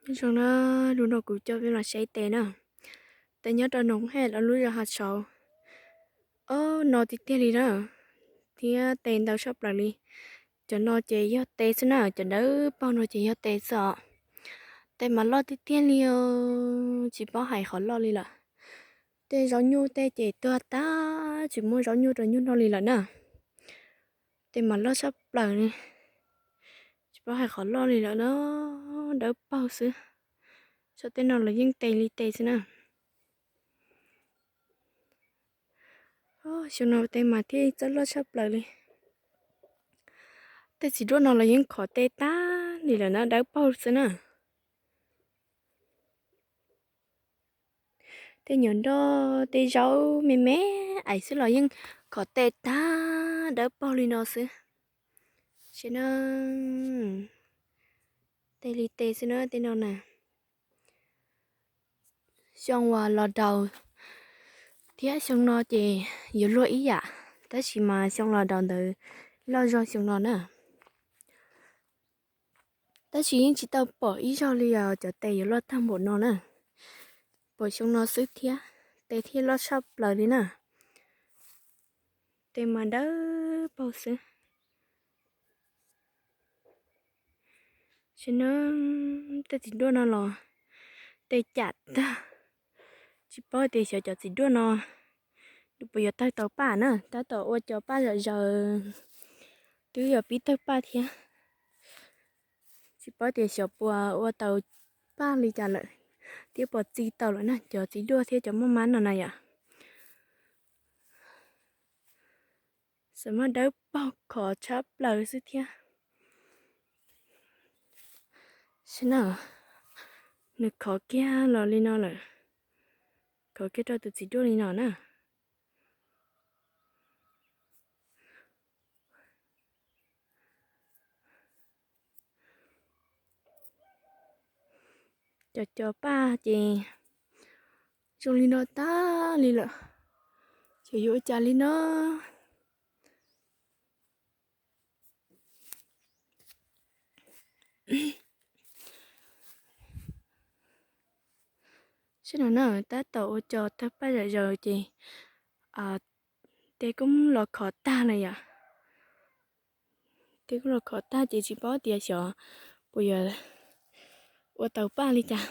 Zoo na, lub no kuv coj peb los saib tes na. Tes nyob rau Noov Hej los lub zos Hav Tshauv. Ob no tiag tiag li na, thiab tes ntau tshaj plaws li. Cov no ces yog tes xwb na, cov dawb paug no ces yog tes xwb os. Tes mas loj tiag tiag li os, tsis paub hais qhov loj li lawm. Tej zaub nyuj tej ces tuag tag, tsis muaj zaub nyuj rau nyuj noj li lawm na. Tes mas loj tshaj plaws li, tsis paub hais qhov loj li lawm na, dawb paug xwb. Txog tej no los yeej tes li tes xwb na. Xyoo no tes mas thiaj txawj loj tshaj plaws li. Tej txiv duaj no los yeej khov tes tag li lawm na, dawb paug xwb na. Tej nyuam nroj tej zaub me me ais xwb los yeej khov tes tag, dawb paug li no xwb. Saib na, tes li tes xwb na tej no na. Xyoo uas los daus thiab xyoo no ces yuav luag ib yam, tab sis mas xyoo los daus ntawd loj zog xyoo no na. Tab sis yeej tsis tau pom ib zaug li os, cov tes yuav loj tag npaum no na. Pom xyoo no xwb thiab, tes thiaj loj tshaj plaws li na. Tes mas dawb paug xwb. Saib na, tej txiv duaj no los tes cam tag. Tsis paub tias xyov cov txiv duaj no puas yuav tawg tau paj na, tab tom ua cov paj zom zaws, twb yuav pib tawg paj thiab. Tsis paub tias xyov puas ua tau paj li cas lawm, thiab puas txi tau lawm na, cov txiv duaj thiab cov maj mab no na yom. Xam maj dawb paug khov tshaj plaws xwb thiab. Saib na, nws khov kiag los li no lawm, khov kiag rau tus txiv duaj li no na. Cov cov paj ces zoo li no tag li lawm, ces yuav ua cas li no. Saib no na, tab tom ua cov tawg paj zom zaws ces tes kuj los khov tag lawm yom. Tes kuj los khov tag ces tsis paub tias xyov puas yuav ua tau paj li cas.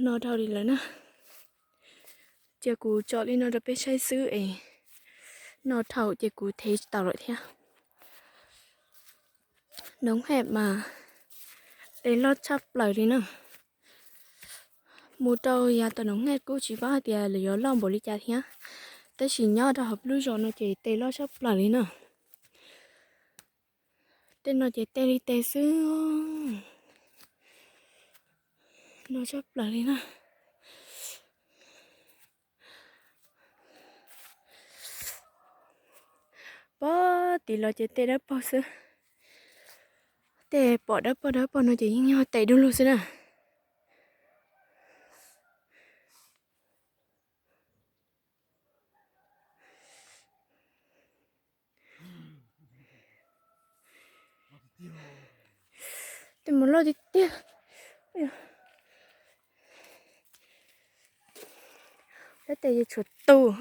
No dhau li lawm na. Cia kuv tso li no rau peb saib xwb es no dhau ces kuv thev tsis tau lawm thiab. Noov Hej mas tes loj tshaj plaws li na. Mus rau yav tom Noov Hej kuj tsis paub hais tias lawv yuav loj npaum li cas thiab, tab sis nyob rau hauv lub zos no ces tes loj tshaj plaws li na. Tej no ces tes li tes xwb, no tshaj plaws li na. Pog tim los ces tes dawb paug xwb. Tej pom dawb paug dawb paug no ces yeej yog tes du lug xwb na. Tej mus loj tiag tiag. Tab tes yuav tshuav tus.